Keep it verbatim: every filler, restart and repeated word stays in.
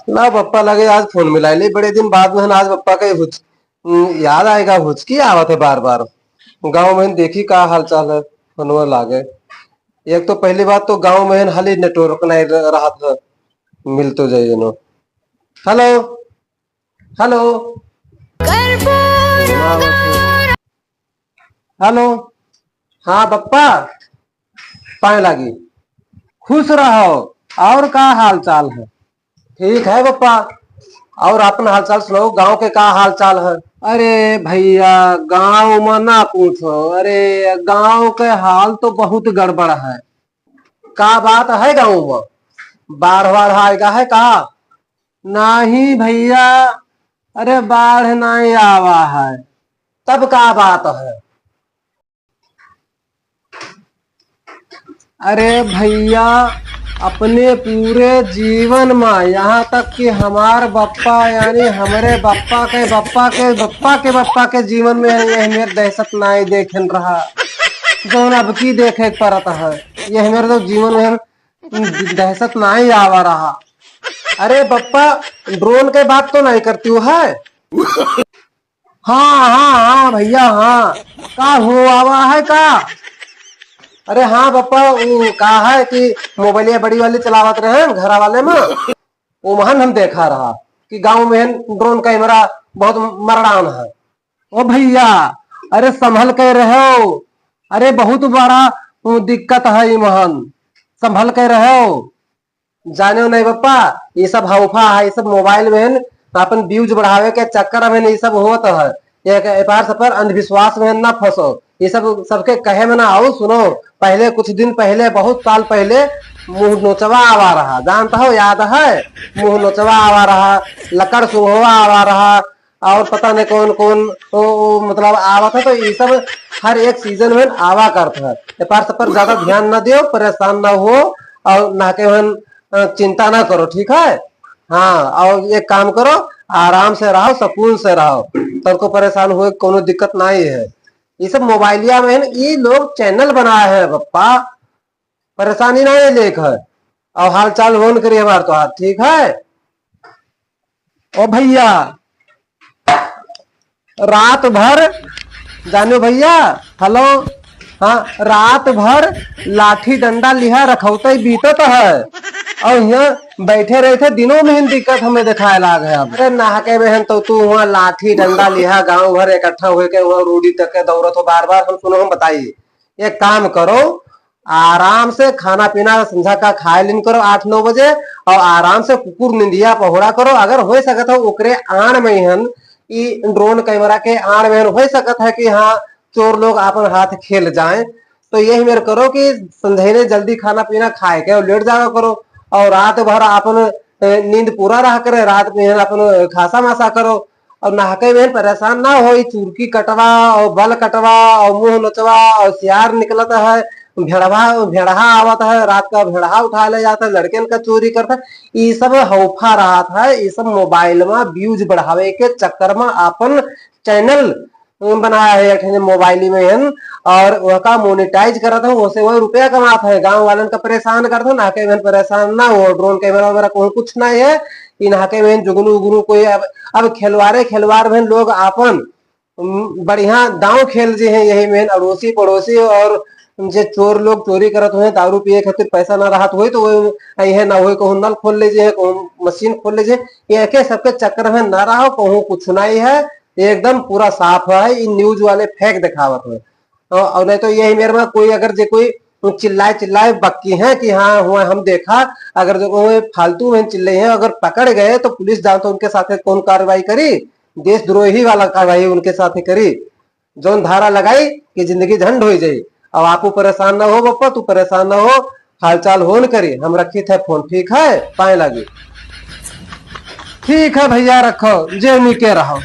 ना बप्पा लगे आज फोन मिलाइ ले, बड़े दिन बाद में आज बप्पा के हुच-, हम्म, याद आएगा, हुचकी आवत है बार बार। गाँव में देखी का हाल चाल है, फोनवा लागे। एक तो पहली बात तो गाँव में हाली नेटवर्क नहीं रह-, रहत है, मिल तो जाइए नो। हेलो, हेलो। हेलो, हाँ बप्पा, पाए लागी। खुश रहो, और का हाल चाल है? ठीक है बप्पा, और अपन हाल चाल सुनाओ, गांव के का हाल चाल है? अरे भैया, गांव में ना पूछो, अरे गांव के हाल तो बहुत गड़बड़ है। का बात है गांव में? बाढ़ वाढ़ आएगा है का? नहीं भैया, अरे बाढ़ नहीं आवा है। तब का बात है? अरे भैया, अपने पूरे जीवन में, यहाँ तक कि हमार बप्पा, यानी हमरे बप्पा के बप्पा के बप्पा के बप्पा के जीवन में यह मेर दहशत नाई देखन रहा, जौन अब की देखे के परत है। यह मेरे तो जीवन में दहशत नाई आवा रहा। अरे बप्पा, ड्रोन के बात तो नहीं करती हो है? हाँ, हाँ, हाँ भैया, हाँ। का हो आवा है का? अरे हाँ बप्पा, उ का है कि मोबाइलिया बड़ी वाली चलावत रहे हैं घरा वाले में, वो महन हम देखा रहा कि गांव में ड्रोन कैमरा बहुत मरड़ान है। ओ भैया, अरे संभल के रहो, अरे बहुत बड़ा उ, दिक्कत है ई महन, संभल के रहो। जाने नहीं बप्पा, ये सब हौफा है, ये सब मोबाइल में है न, अपन व्यूज बढ़ावे के चक्कर में ये सब होत है। ये के-, एपार सब पर अंधविश्वास में ना फंसो, ये सब सबके कहे में ना आओ। सुनो, पहले कुछ दिन पहले, बहुत साल पहले मुंह नोचवा आवा रहा, जानता हो, याद है? मुंह नोचवा आवा रहा, लकड़ सुंघवा आवा रहा, और पता नहीं कौन कौन, ओ, ओ, मतलब आवत है। तो ये सब हर एक सीजन में आवा करत है। एपार सब पर ज्यादा ध्यान ना दियो, परेशान ना हो, और ना के मन, अ, चिंता ना करो, ठीक है? हाँ, और एक काम करो, आराम से रहो, सुकून से रहो, तुमको परेशान हुए कोनो दिक्कत नहीं है। ये सब मोबाइलिया में है ना, ये लोग चैनल बनाए हैं बप्पा, परेशानी ना ये लेख है। और हाल चाल होन करी हमार तो हाथ, ठीक है? ओ भैया, रात भर, जानो भैया, हेलो, हाँ, रात भर लाठी डंडा लिहा रखौते बीतत है, और यहाँ बैठे रहे थे, दिनों में ही दिक्कत हमें दिखाए लाग है। अब अरे नहके में हम तो तू वहाँ लाठी डंडा लिहा, गांव भर इकट्ठा होके वहाँ रोडी तक के दौड़त हो बार बार, हम सुनो, हम बताइए, एक काम करो, आराम से खाना पीना संझा का खाए लीन करो आठ नौ बजे, और आराम से कुकुर निंदिया पहुड़ा करो। अगर हो सकत हो ओकरे आड़ में हन, ई ड्रोन कैमरा के आड़ में हन, हो सकत है कि हाँ, चोर लोग आपन हाथ खेल जाए। तो यही मेर करो कि संझेने जल्दी खाना पीना खाए के और लेट जावा करो, और रात भर आपन, अ, नींद पूरा रहा करे, रात में हन आपन खासा मासा करो। और नहके में परेशान ना हो, ई चुरकी कटवा और बल कटवा और मुंह नोचवा और सियार निकलत है, भेड़वा, भेड़हा आवत है, रात का भेड़हा उठा ले जाता है, लड़कन का चोरी करता है, ई सब हौफा रहत है। ई सब मोबाइल में व्यूज बढ़ावे के चक्कर में आपन चैनल बनाया है एक ठे मोबाइल में हन, और वहका मोनेटाइज करत है, ओसे वह रुपया कमात है, गांव वालन का परेशान करत है। नहके में परेशान ना हो, ड्रोन कैमरा वगैरह कोई कुछ ना है, ई नहके में जुगनू उगनू कोई। अब, अब खिलवाड़े खिलवाड़ में लोग आपन, उम, बढ़िया दांव खेल जे हैं यही में, अड़ोसी पड़ोसी और जे चोर लोग चोरी करत हुए, दारू पिए खातिर पैसा ना रहत हुए, तो वो यही ना हुए, कहूँ नल खोल ले जे हैं, कहूँ मशीन खोल ले जे हैं, ये के सबके चक्कर में ना रहो, कहूँ कुछ नहीं है, एकदम पूरा साफ है। इन न्यूज वाले फेंक दिखावत हुए। और, और नहीं तो यही मेरे में कोई अगर जे कोई चिल्लाए चिल्लाए बक्की हैं कि हाँ हुआ हम देखा, अगर जो कोई फालतू में चिल्ले हैं, अगर पकड़ गए तो पुलिस जानता उनके साथ कौन कार्रवाई करी, देशद्रोही वाला कार्रवाई उनके साथ करी। जौन धारा लगाई कि जिंदगी झंड हो जाई। अब आपू परेशान ना हो बप्पा, तू परेशान ना हो, हालचाल होन करी, हम रखी थे फोन, ठीक है, पाए लागी। ठीक है भैया, रखो, जे नीके रहो।